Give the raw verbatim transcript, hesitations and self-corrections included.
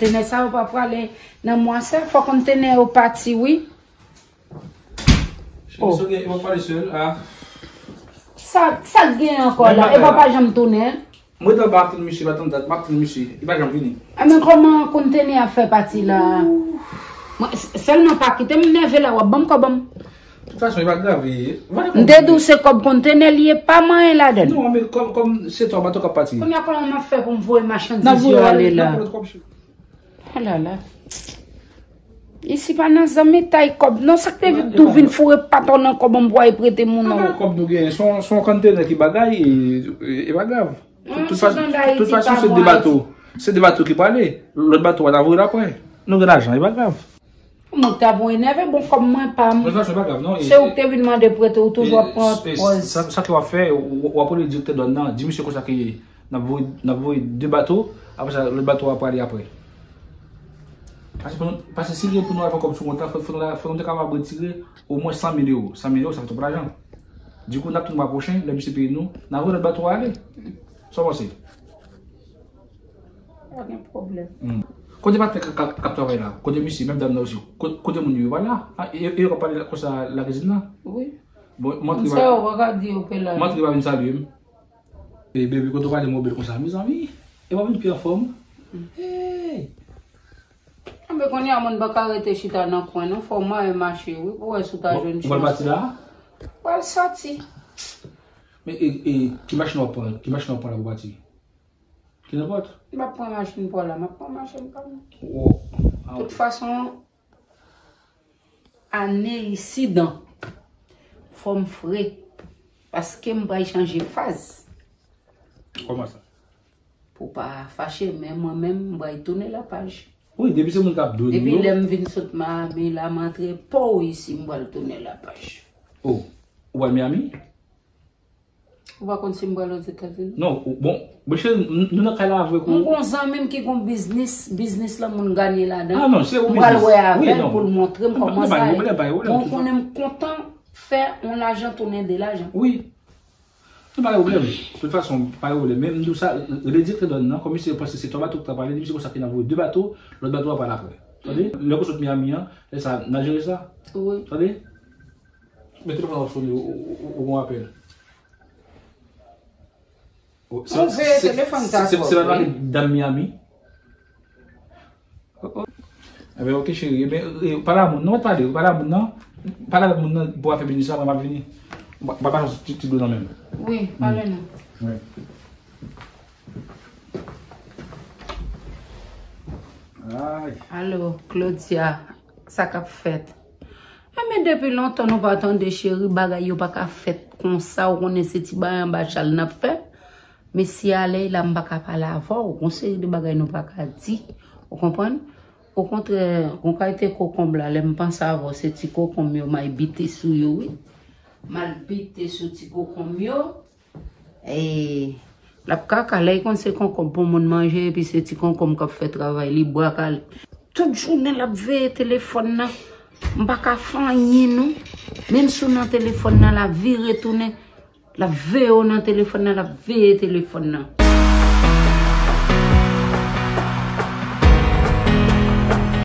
Kontenè sa yo pa prale nan mwa sa, fò kontenè yo pati, wi. Cheri, so gen, e pa pale sèl, ah. Sa, sa k gen ankò la? E pa pa janm tounen. Mwen t anba ap tann misye, pa tann dat, m ap tann misye. Li pa janm vini. A men kòman kontenè a fè pati la? Mwen, s- sèlman pa kite m nève la, w ap ban m kòb an m. De tout fason, e pa grav. M te di w se kòb kontenè li ye, pa manyen ladan l. Non, men kòm, kòm se twa bato k ap pati. Kounye a kòman m ap fè pou m voye machandiz yo ale la? Alala. Isi pa nan zanmitay kòb. Non, sa k te vin tou vin foure patò nan kòb an m pou al prete moun nan. Kòb nou genyen, se yon kontenè ki bagay, e pa grav. Tout fason, se de bato. Se de bato ki prale. Lòt bato a ta voye l apre. Nou gen lajan, e pa grav. Mwen ta pou enève, bon, kòb mwen pa m. Se ou k te vin mande prete, ou toujou ap pran pòz. Sa ke w ap fè, w ap rele direktè dwàn nan, di misye konsa ke n ap voye de bato, apre sa, lòt bato a prale apre. Paske si gen pou nou al pran kòb sou kont la, fò nou te kapab retire omwen san mil ewo. San mil ewo, sa fè twòp lajan. Dikou, n ap tann mwa pwochen, lè misye peye nou, n a voye lòt bato a ale. Sa w panse? Pa gen pwoblèm. Kote patnè k ap travay la? Kote misye, menm dam nan osi? Kote moun yo? Yo pa la? E yo k ap pale konsa lakizin nan? Wi. Bon, m antre pa vin salye m. E baby, kote w pale mobèl konsa, mezanmi? E w ap vin pi anfòm? Hey! Anben kounye a moun pa ka rete chita nan kwen non, fò w manyen mache wi pou w wè si w ta jwenn chans. Ou pral pati la? Pral sòti. Men e, e, ki machin w ap pran? Ki machin w ap pran la pou pati? Ki nenpòt? M p ap pran machin pa w la, m ap pran machin pa m. Tout fason, ane isidan, fò m fre, paske m pral chanje faz. Kòman sa? Pou w pa fache, men mwen menm, m pral tounen lapaj. Wi, depi se moun k ap dwe nou yo. Depi lè m vin sot Miami la, m antre po isi, m pral tounen lapaj. Oh, ou pral Miami? Ou pa konn si m pral Ozetazini? Non, bon, men cheri, nou nan kay la avèk ou. M gon zanmi m ki gon biznis, biznis lan moun ganye ladan. Ah non, se ou biznis. M pral wè avè l pou l montre m kòman sa ye. Bon, konnen m kontan fè yon lajan tounen de lajan. Wi. Nou pa gen pwoblèm. Tout fason, pa gen pwoblèm. Men m di w sa, rele direktè dwàn nan, kòm misye panse se twa bato k ta pale, di misye konsa ke n ap voye de bato, lòt bato a pral apre. Tande? Lè w sot Miami an, lè sa, n a jere sa. Wi. Tande? Men telefòn nan ap sone, ou gon apèl. Ou veye telefòn sa twòp wi. Se pa dam Miami. Enben ok cheri, enben pale a moun nan, ou pa t pale, pale a moun nan. Pale avèk moun nan pou afè biznis la, mwen m ap vini. M pral pase yon ti dlo nan men m. Wi, pale non. Wi. Alo, Claudia, sa k ap fèt? Enben depi lontan nou pa tande cheri, bagay yo pa ka fèt konsa, ou konnen se ti bagay anba chal n ap fè. Mesye alèy la m pa ka pale avè w, gon seri de bagay nou pa ka di, ou konprann? Okontrè, gon kalite kokonm la, lè m panse avè w, se ti kokonm yo m al bite sou yo wi. M al bite sou ti kokonm yo. E l ap kaka, lè l konn se konkonm pou moun manje, epi se ti konkonm k ap fè travay li, bwa kale. Tout jounen l ap veye telefòn nan. M pa ka fè anyen non. Menm si w nan telefòn nan, l ap vire tounen. L ap veye w nan telefòn nan, l ap veye telefòn nan.